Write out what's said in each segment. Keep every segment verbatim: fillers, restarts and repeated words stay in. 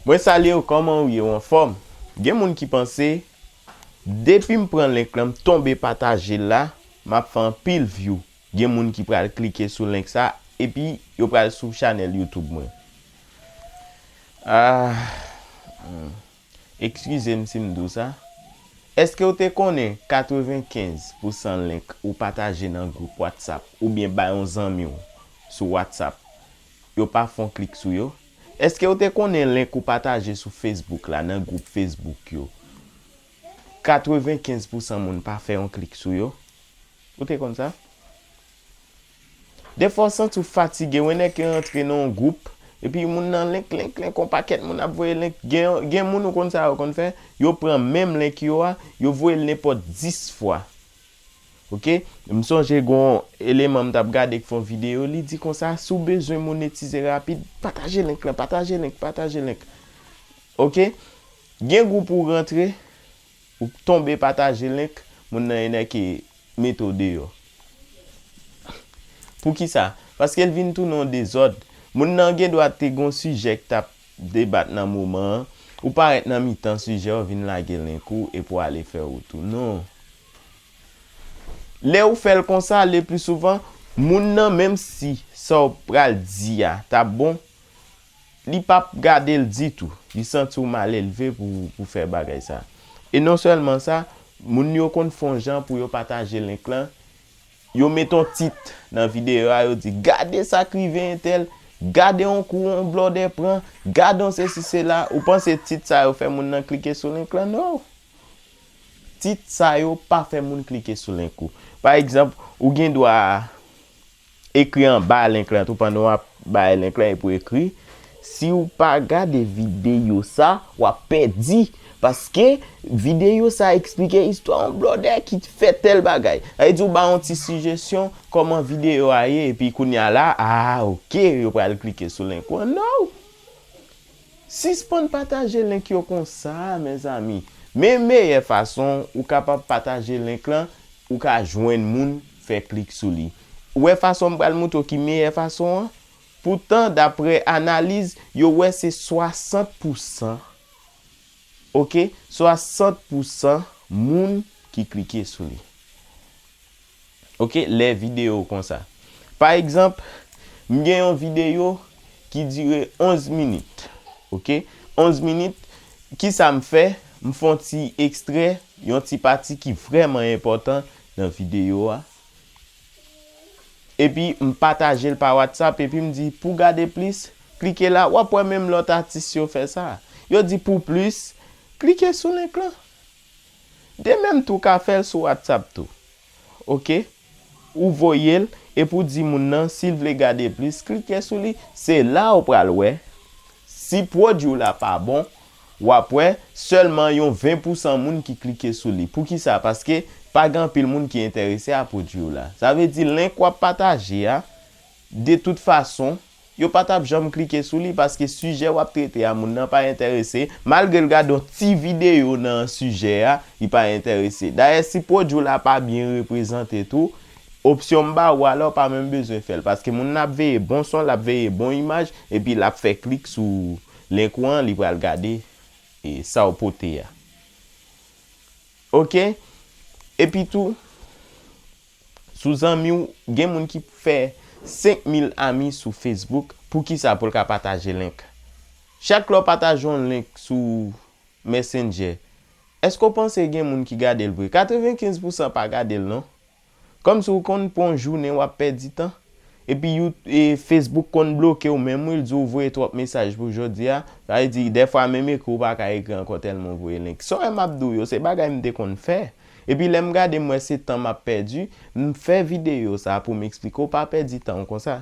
Mwen salye w, kòman w ye, w anfòm? Gen moun ki panse, depi m pran link lan, m tonbe pataje l la, m ap fè anpil view. Gen moun ki pral klike sou link sa, epi yo pral sou chanèl YouTube mwen. Ah, hmm. Eskize m si m di w sa. Èske w te konnen katrevenkenz pousan link ou pataje nan gwoup WhatsApp oubyen bay yon zanmi w sou WhatsApp, yo pa fè w klik sou yo? Èske w te konnen link ou pataje sou Facebook la, nan gwoup Facebook yo, katrevenkenz pousan moun pa fè yon klik sou yo? Ou te konn sa? Defwa w santi w fatige, w wè nèg ki rantre nan yon gwoup, epi moun nan link, link, link, yon pakèt moun ap voye link. Gen, gen moun ou konn sa yo konn fè, yo pran menm link yo a, yo voye l nenpòt dis fwa. Oke? M sonje gon eleman m t ap gade k fè yon videyo, li di konsa, si w bezwen monetize rapid, pataje link lan, pataje link, pataje link. Oke? Gen gwoup ou rantre, ou tonbe pataje link, moun nan enèke mete w deyò. Poukisa? Paske l vin tounen yon dezòd. Moun nan gen dwa te gon sijè k t ap debat nan moman an, ou parèt nan mitan sijè, ou vin lage link ou epi w ale fè wout ou. Non. Lè ou fè l konsa, le pli souvan, moun nan, menm si sa w pral di a t ap bon, li p ap gade l ditou. Li santi w malelve pou, pou fè bagay sa. E non sèlman sa, moun yo konn fè yon jan pou yo pataje link lan, yo met yon tit nan videyo a, yo di, "Gade sa k rive entèl, gade yon kou yon blòdè pran, gade yon sesi sela." Ou panse tit sa yo fè moun nan klike sou link lan? Non. Tit sa yo pa fè moun klike sou link ou. Pa egzanp, ou gen dwa ekri anba link lan tou pandan w ap bay link lan epi w ekri, "Si w pa gade videyo sa, w ap pèdi, paske videyo sa eksplike istwa yon blòdè ki fè tèl bagay." Sa vle di w ba yon ti sijesyon kòman videyo a ye, epi kounye a la, ah, oke, yo pral klike sou link ou an. Non! Sispann pataje link yo konsa, mezanmi. Men meyè fason ou kapab pataje link lan, ou ka jwenn moun fè klik sou li. Ou wè fason m pral montre w ki meyè fason an? Poutan, daprè analiz, yo wè se swasant pousan, oke, swasant pousan moun ki klike sou li. Oke, lè videyo konsa. Pa egzanp, m gen yon videyo ki dire onz minit. Oke, onz minit, kisa m fè? M fè yon ti ekstrè, yon ti pati ki vrèman enpòtan nan videyo a. Epi m pataje l pa WhatsApp, epi m di, "Pou gade plis, klike la." W ap wè menm lòt atis yo fè sa. Yo di, "Pou plis, klike sou link lan." De menm tou ka fè l sou WhatsApp tou. Oke? Ou voye l, epi w di moun nan, si l vle gade plis, klike sou li. Se la ou pral wè. Si pwodui w la pa bon, w ap wè sèlman yon ven pousan moun ki klike sou li. Poukisa? Paske pa gen anpil moun ki enterese a pwodui w la. Sa vle di link w ap pataje a, de tout fason, yo pa t ap janm klike sou li paske sijè w ap trete a moun nan pa enterese. Malgre l gade yon ti videyo nan sijè a, li pa enterese. Dayè, si pwodui w la pa byen reprezante tou, opsyon m ba ou a la, w pa menm bezwen fè l. Paske moun nan ap veye bon son, l ap veye bon imaj, epi l ap fè klik sou link ou an, li pral gade e sa w pote a. Oke? Epi tou, sou zanmi w, gen moun ki fè senk mil ami sou Facebook, poukisa? Pou l ka pataje link. Chak lè w pataje yon link sou Messenger, èske w panse gen moun ki gade l vre? Katrevenkenz pousan pa gade l, non. Kòmsi w konn pran yon jounen w ap pèdi tan. Epi you-, e Facebook konn bloke w menm wi, l di w voye twòp mesaj pou jodi a. Sa vle di, dèfwa menm ekri w pa ka ekri ankò tèlman w voye link. Sa w wè m ap di w yo, se bagay m te konn fè. Epi lè m gade m wè se tan m ap pèdi, m fè videyo sa pou m eksplike w pa pèdi tan w konsa.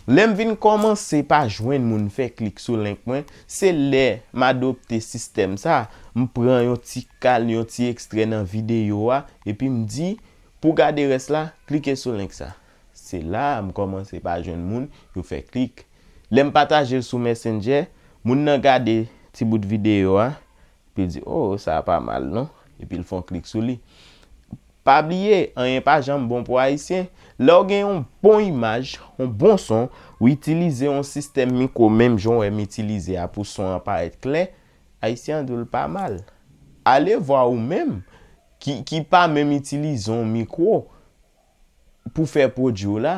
Lè m vin kòmanse pa jwenn moun fè klik sou link mwen, se lè m adopte sistèm sa. M pran yon ti kal, yon ti ekstrè nan videyo a, epi m di, pou gade rès la, klike sou link sa. Se la a m kòmanse pa jwenn moun, yo fè klik. Lè m pataje l sou Messenger, moun nan gade ti bout videyo a, epi l di, "Oh, sa a pa mal non." Epi l fè yon klik sou li. Pa bliye, anyen pa janm bon pou Ayisyen. Lè w gen yon bon imaj, yon bon son, ou itilize yon sistèm mikwo menm jan w wè m itilize a pou son an parèt klè, Ayisyen an di w l pa mal. Ale vwa ou menm ki, ki pa menm itilize yon mikwo pou fè pwodui w la.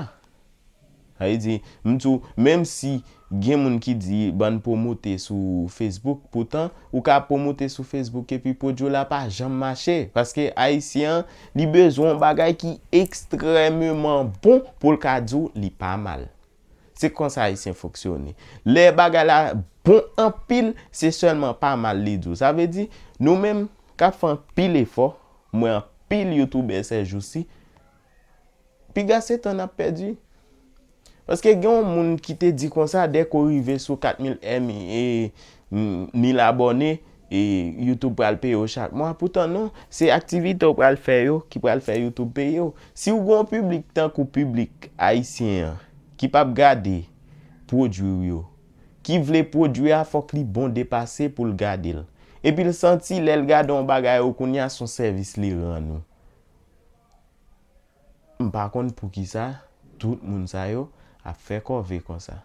Sa vle di, m di w, menm si gen moun ki di bann pwomote sou Facebook, poutan ou ka pwomote sou Facebook epi pwodui w la pa janm mache. Paske Ayisyen an, li bezwen yon bagay ki ekstrèmeman bon pou l ka di w li pa mal. Se konsa Ayisyen fonksyone. Lè bagay la bon anpil, se sèlman pa mal li di w. Sa vle di, nou menm k ap fè anpil efò, m wè anpil youtubè sèjousi, piga se tan n ap pèdi. Paske gen yon moun ki te di konsa, dèk ou rive sou kat mil M, e, m, mil abòne, e YouTube pral peye w chak mwa. Poutan non, se aktivite w pral fè yo ki pral fè YouTube peye w. Si w gen yon piblik tankou piblik ayisyen an, ki p ap gade pwodui w yo, ki vle pwodui a fòk li bon depase pou l gade l. Epi l santi lè l gade yon bagay ou kounye a se yon sèvis li rann ou. M pa konn poukisa tout moun sa yo ap fè kòve konsa.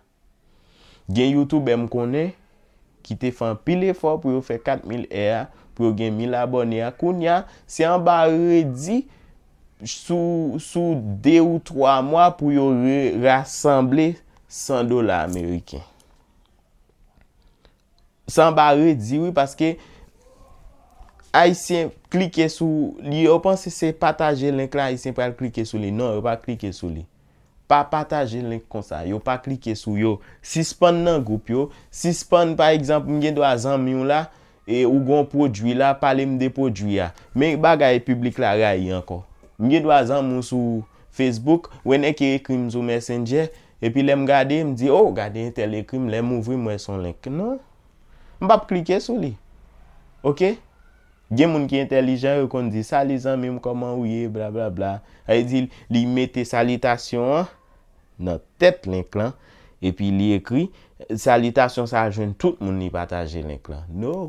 Gen youtubè m konnen ki te fè anpil efò pou yo fè kat mil è a, pou yo gen mil abòne a. Kounye a, se anba redi sou, sou de ou twa mwa pou yo re-, rasanble san dola ameriken. Sa anba redi, wi, paske Ayisyen klike sou li, yo panse se pataje link la, Ayisyen pral klike sou li. Non, yo pa klike sou li. Pa pataje link konsa, yo pa klike sou yo. Sispann nan gwoup yo, sispann, pa egzanp, m gen dwa zanmi w la, e ou gen yon pwodui la, pale m de pwodui a. Men bagay piblik la rayi ankò. M gen dwa zanmi w sou Facebook, wè nèg ki ekri m sou Messenger, epi lè m gade, m di, "Oh, gade entèl ekri m," lè m ouvri, m wè se yon link. Non. M p ap klike sou li. Oke? Gen moun ki entèlijan, yo konn di, "Salut zanmi m, kòman ou ye?" Blablabla. Sa vle di, li mete salitasyon an nan tèt link lan, epi li ekri, "Salitasyon sa a jwenn tout moun li pataje link lan." No.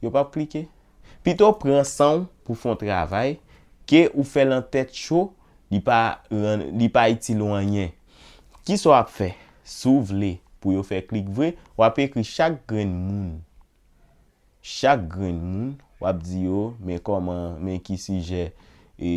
Yo p ap klike. Pito pran san w pou fè yon travay, ke ou fè l an tèt cho, li pa rann, li pa itil ou anyen. Kisa w ap fè? Si w vle pou yo fè klik vre, w ap ekri chak grenn moun. Chak grenn moun, w ap di yo, men kòman, men ki sijè, e,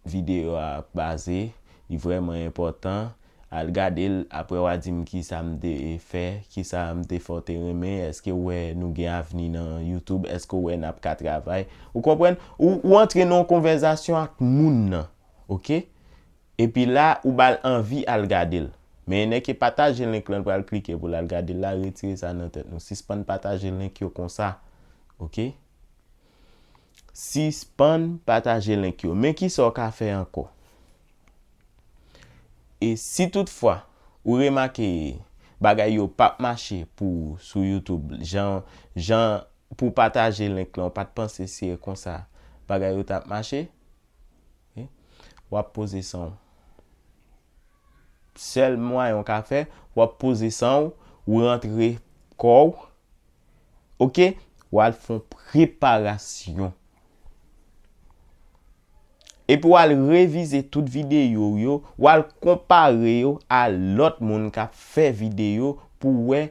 videyo a ap baze, li vrèman enpòtan. Al gade l, apre w a di m kisa m te fè, kisa m te fè w te renmen, èske w wè nou gen avni nan YouTube, èske w wè n ap ka travay. Ou konprann? Ou, ou antre nan yon konvèzasyon ak moun nan, oke? Epi la, ou ba l anvi al gade l. Men nèg ki pataje link lan pral klike pou l al gade l la, retire sa nan tèt nou. Sispann pataje link yo konsa, oke? Sispann pataje link yo. Men kisa w ka fè ankò? E si toutfwa ou remake bagay yo p ap mache pou ou sou YouTube, jan, jan pou pataje link lan, ou pa t panse se konsa bagay yo t ap mache, w ap poze san w. Sèl mwayen w ka fè, w ap poze san w, ou rantre kò w, oke, w al fè yon preparasyon. Epi w al revize tout videyo w yo, w al konpare yo a lòt moun k ap fè videyo pou w wè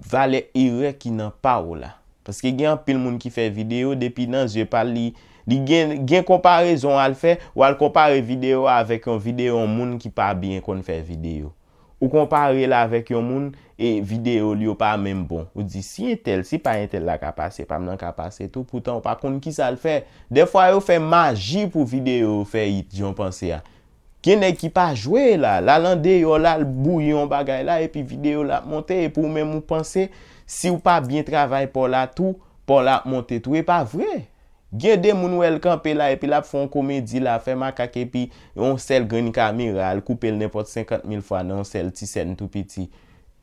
valè erè ki nan pa w la. Paske gen anpil moun ki fè videyo, depi nan zye pa l, li, li gen, gen konparezon w al fè, w al konpare videyo a avèk yon videyo yon moun ki pa byen konn fè videyo. Ou konpare l avèk yon moun e videyo l yo pa menm bon. Ou di, "Si entèl, si pa entèl la ka pase, pa m nan ka pase tou." Poutan, ou pa konn kisa l fè. Dèfwa, yo fè maji pou videyo yo fè it, jan w panse a. Gen nèg ki pa jwe la, l al andeyò, l al bouyi yon bagay la, epi videyo l ap monte, epi ou menm ou panse, si w pa byen travay pa w la tou, pa w la ap monte tou. E pa vre. Gen de moun wè l kanpe la, epi l ap fè yon komedi la, fè makak, epi yon sèl grenn kamera, l koupe l nenpòt senkant mil fwa nan yon sèl ti sèn tou piti.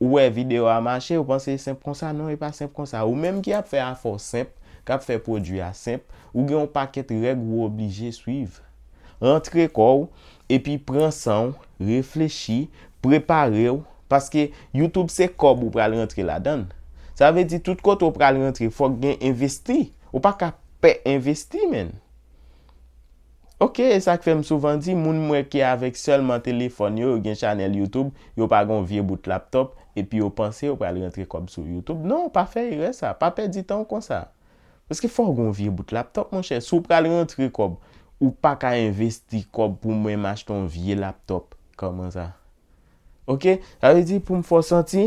Ou wè videyo a mache, ou panse e senp konsa? Non, e pa senp konsa. Ou menm ki ap fè afè w senp, k ap fè pwodui a senp, ou gen yon pakèt règ ou oblije swiv. Rantre kò w, epi pran san w, reflechi, prepare w, paske YouTube se kòb ou pral rantre ladan l. Sa vle di tout kote w pral rantre, fòk gen envesti. Ou pa ka pè envesti, menn. Ok, e sa k fè m souvan di, moun m wè ki avèk sèlman telefòn yo, yo gen chanèl YouTube, yo pa gen yon vye bout laptop, epi yo panse yo pral rantre kòb sou YouTube. Non, pa fè erè sa, pa pèdi tan w konsa. Paske fò w gen yon vye bout laptop, monchè. Si w pral rantre kòb, ou pa ka envesti kòb pou mwen m achte yon vye laptop. Kòman sa? Ok? Sa vle di pou m fè w santi,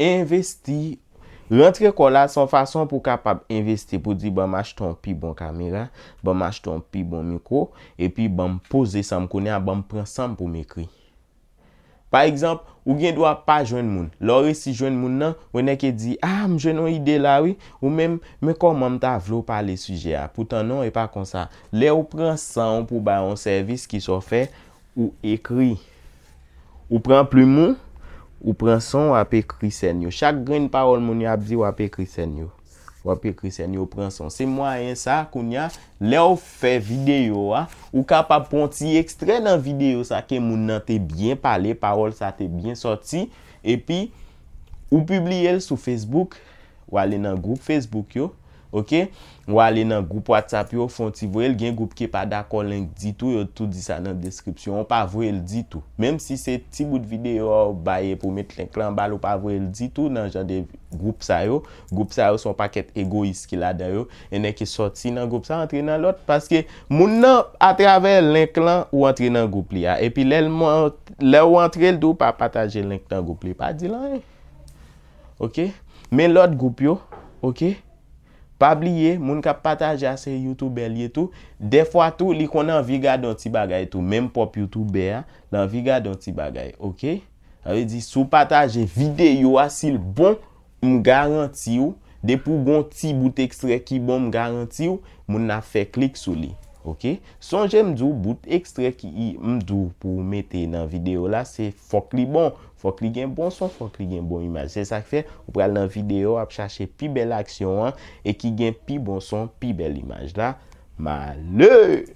envesti, rantre kò la se yon fason pou w kapab envesti, pou di, "Ban m achte yon pi bon kamera, ban m achte yon pi bon mikwo, epi ban m poze san m kounye a, ban m pran san m pou m ekri." Pa egzanp, ou gen dwa pa jwenn moun. Lè w resi jwenn moun nan, ou nèk e di, "Ah, m jwenn yon ide la wi." Ou menm, men kòman m ta vle w pale sijè a. Poutan non, e pa konsa. Lè w pran san w pou bay yon sèvis, ki sa w fè, ou ekri. Ou pran plim ou, ou pran san w, w ap ekri sèn yo. Chak grenn pawòl moun yo ap di, w ap ekri sèn yo. W ap ekri sèn yo, pran san w. Se mwayen sa, kounye a, lè w fè videyo a, ou kapab pran ti ekstrè nan videyo sa ke moun nan te byen pale, pawòl sa te byen sòti, epi ou pibliye l sou Facebook, ou ale nan gwoup Facebook yo, ok? Ou ale nan gwoup WhatsApp yo, fè yon ti voye l, gen gwoup ki pa dakò link ditou, yo tou di sa nan deskripsyon, ou pa voye l ditou. Menm si se ti bout videyo a w bay e pou w met link la anba l, ou pa voye l ditou nan jan de gwoup sa yo. Gwoup sa yo se yon pakèt egoyis ki ladan yo. E nèg ki sòti nan gwoup sa, antre nan lòt. Paske moun nan, atravè link lan, ou antre nan gwoup li a. Epi lè l mon-, lè ou antre, l di w pa pataje link nan gwoup li. Pa di l anyen. Ok? Men lòt gwoup yo, ok? Pa bliye, moun k ap pataje a se youtubè l ye tou. Dèfwa tou, li konn anvi gade yon ti bagay tou. Menm pwòp youtubè a, l anvi gade yon ti bagay, ok? Sa vle di, si w pataje videyo a, si l bon, m garanti w, depi w gon ti bout ekstrè ki bon, m garanti w, moun nan ap fè klik sou li. Ok? Sonje m di w, bout ekstrè ki m di w pou w mete nan videyo la, se fòk li bon. Fòk li gen bon son, fòk li gen bon imaj. Se sa k fè, ou pral nan videyo, w ap chache pi bèl aksyon an, e ki gen pi bon son, pi bèl imaj la. Malè!